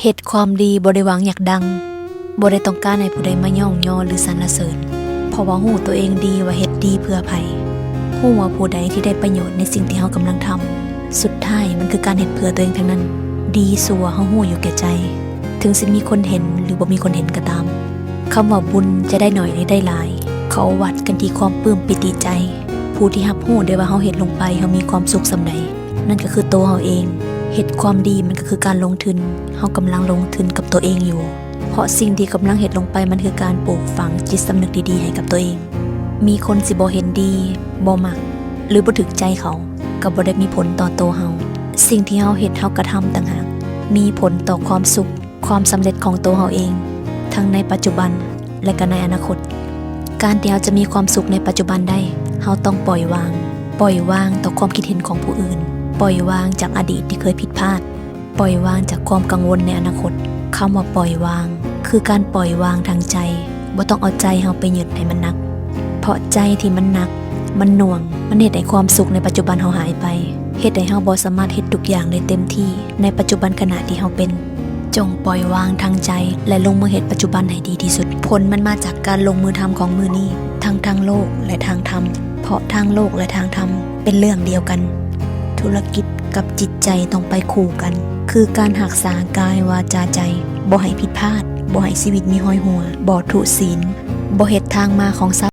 ເຮັດຄວາມດີບໍ່ໄດ້ຫວັງຢາກດັງ, ບໍ່ໄດ້ຕ້ອງການໃຫ້ຜູ້ໃດມາຍ້ອງຍໍ ຫຼື ສັນລະເສີນ, ເພາະວ່າຮູ້ຕົວເອງດີວ່າເຮັດດີເພື່ອໃຜ, ຮູ້ວ່າຜູ້ໃດທີ່ໄດ້ປະໂຫຍດໃນສິ່ງທີ່ເຮົາກຳລັງທຳ. ສຸດທ້າຍມັນຄືການເຮັດເພື່ອຕົວເອງທັງນັ້ນ, ດີຊົ່ວເຮົາຮູ້ຢູ່ແກ່ໃຈ, ເຖິງຊິມີຄົນເຫັນ ຫຼື ບໍ່ມີຄົນເຫັນກໍຕາມ. ຄຳວ່າບຸນຈະໄດ້ໜ້ອຍ ຫຼື ໄດ້ຫຼາຍ, ເຂົາວັດກັນທີ່ຄວາມປຶ້ມປີຕິໃຈ. ຜູ້ທີ່ຮັບຮູ້ໄດ້ວ່າເຮົາເຮັດລົງໄປ ເຮົາມີຄວາມສຸກສ່ຳໃດ, ນັ້ນກໍຄືໂຕເຮົາເອງ. ເຮັດຄວາມດີມັນກໍຄືການລົງທຶນ, ເຮົາກຳລັງລົງທຶນກັບຕົວເອງຢູ່, ເພາະສິ່ງທີ່ກຳລັງເຮັດລົງໄປ ມັນຄືການປູກຝັງຈິດສຳນຶກດີໆໃຫ້ກັບຕົວເອງ. ມີຄົນຊິບໍ່ເຫັນດີ, ບໍ່ມັກ ຫຼື ບໍ່ຖືກໃຈເຂົາ, ກໍບໍ່ໄດ້ມີຜົນຕໍ່ໂຕເຮົາ. ສິ່ງທີ່ເຮົາເຮັດ, ເຮົາກະທຳຕ່າງຫາກ ມີຜົນຕໍ່ຄວາມສຸກ, ຄວາມສຳເລັດຂອງໂຕເຮົາເອງ, ທັງໃນປັດຈຸບັນ ແລະ ກໍໃນອະນາຄົດ. ການທີ່ເຮົາຈະມີຄວາມສຸກໃນປັດຈຸບັນໄດ້, ເຮົາຕ້ອງປ່ອຍວາງ, ປ່ອຍວາງຕໍ່ຄວາມຄິດເຫັນຂອງຜູ້ອື່ນ, ປ່ອຍວາງຈາກອະດີດທີ່ເຄີຍຜິດພາດ, ປ່ອຍວາງຈາກຄວາມກັງວົນໃນອະນາຄົດ. ຄຳວ່າປ່ອຍວາງ ຄືການປ່ອຍວາງທາງໃຈ, ບໍ່ຕ້ອງເອົາໃຈເຮົາໄປຍຶດໃຫ້ມັນໜັກ, ເພາະໃຈທີ່ມັນໜັກ, ມັນໜ່ວງ, ມັນເຮັດໃຫ້ຄວາມສຸກໃນປັດຈຸບັນເຮົາຫາຍໄປ, ເຮັດໃຫ້ເຮົາບໍ່ສາມາດເຮັດທຸກຢ່າງໄດ້ເຕັມທີ່ໃນປັດຈຸບັນຂະນະທີ່ເຮົາເປັນ. ຈົ່ງປ່ອຍວາງທາງໃຈ ແລະ ລົງມືເຮັດປັດຈຸບັນໃຫ້ດີທີ່ສຸດ. ຜົນມັນມາຈາກການລົງມືທຳຂອງມື້ນີ້, ທັງທາງໂລກ ແລະ ທາງທຳ, ເພາະທາງໂລກ ແລະ ທາງທຳເປັນເລື່ອງດຽວກັນ. ທຸລະກິດກັບຈິດໃຈຕ້ອງໄປຄູ່ກັນ, ຄືການຮັກສາກາຍ ວາຈາ ໃຈ, ບໍ່ໃຫ້ຜິດພາດ, ບໍ່ໃຫ້ຊີວິດມີຮອຍຮົ່ວ, ບໍ່ທຸສີນ, ບໍ່ເຮັດທາງມາຂອງຊາວ